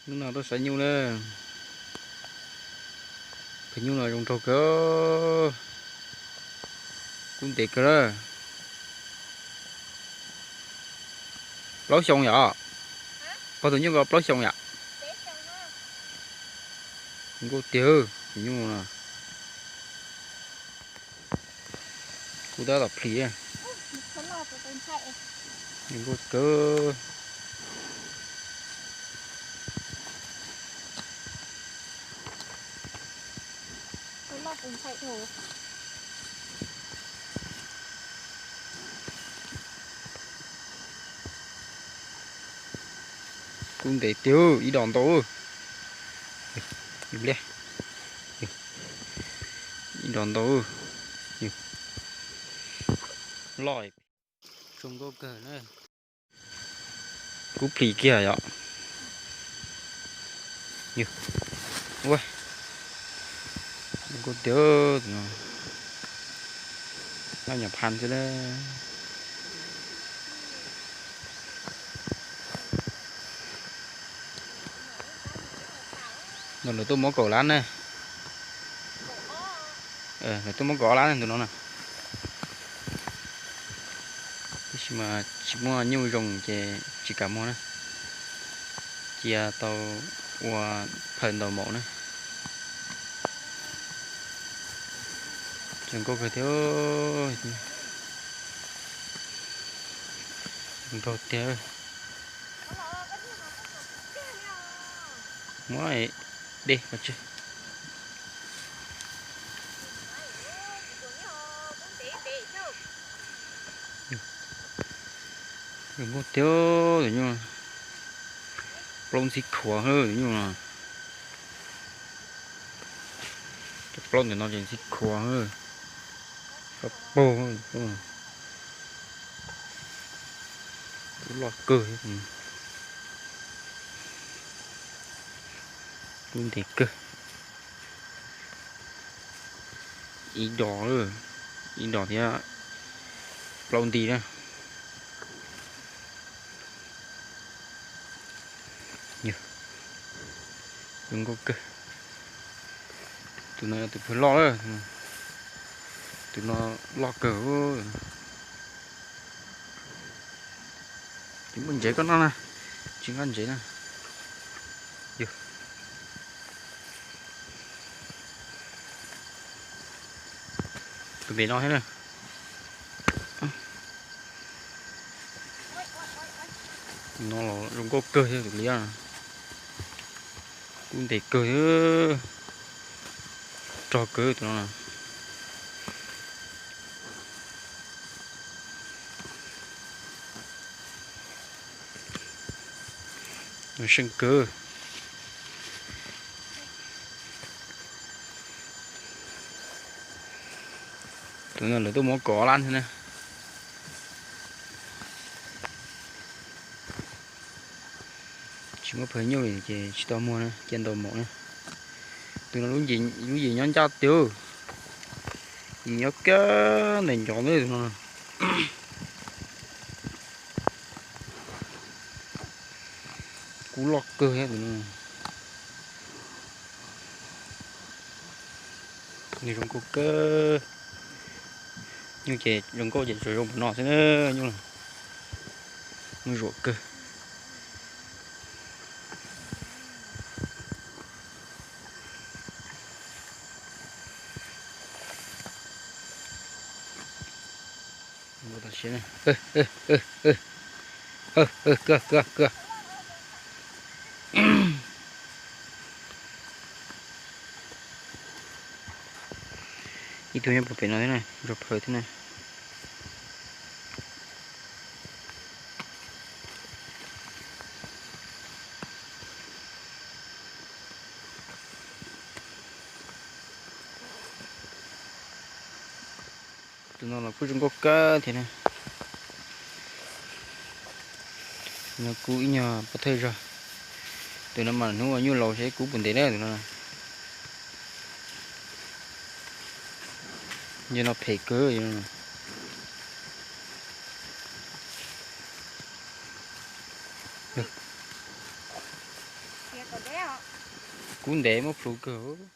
Hnub no tuaj saib nyuj na. Phaws nyuj no zoo nraug kawg. Kub ntev kawg na. Plaub xyoo yom? Pog tus nyuj ko plaub xyoo yom? Nkauj tiag, tus nyuj no. Kub tab tom plhis. Zoo nkauj kawg. Kub ntev tiag, ib dos ntau. Ib dos ntau. Loj. Zoo nkauj kawg na. Kub plhis kiag yom. Zoo nkauj tiag. Noj nyom phaj xwb na. No lawv tuaj muab kaum lab ne. Lawv tuaj muab kaum ob lab ne tus no na. Tab sis mas tsis muaj nyuj zoo ces tsis kam muag na. Cia tau ua phaws ntaus maum na. Zoo nkauj kawg thiab. Zoo nraug tiag. Muab dej koj tseg. Zoo nkauj tiag tus nyuj. Plaub ntxhib khuav tus nyuj no. Cov plaub ntawm no ces ntxhib khuav. Kab paug. Kub loj kawg. Kub ntev kawg. Ib dos, ib dos thiab plaub nti na. Zoo nkauj kawg. Tus no yog tus phaws loj lawm. Tus no loj kawg. Tsis muaj ntsev koj noj na. Tsis nqa ntsev na. Yog tus pem no thiab na. No los zoo nkauj kawg thiab tus liab. Kub ntev kawg. Rog kawg tus no. Seej kawg. Tus no lawv tuaj muab kaum ob lab thiab na. Tsis muaj phaws nyuj li ces tsis tau muag na, cia ntaus maum na. Tus no lub yim nyob ncaj tiag, yim nyob kab ntawm ncov ntawd tus no. Kub loj kawg thiab tus no. Nws zoo nkauj kawg. Nyuj ces zoo nkauj ces tsuas zoo pem no xwb na, nyuj, nyuj zuam kawg. Kawg, kawg. Ib tug nyob puag pem no thiab na, ntsuag phaws thiab na. Tus no los kuj zoo nkauj kawg thiab na. Tus no kub ib nyuag pov thawj zog. Tus no mas hnub ua nyuj laus seb kub puas ntev na tus no. Yog no phem kawg. Kub ntev muab plhws kawg.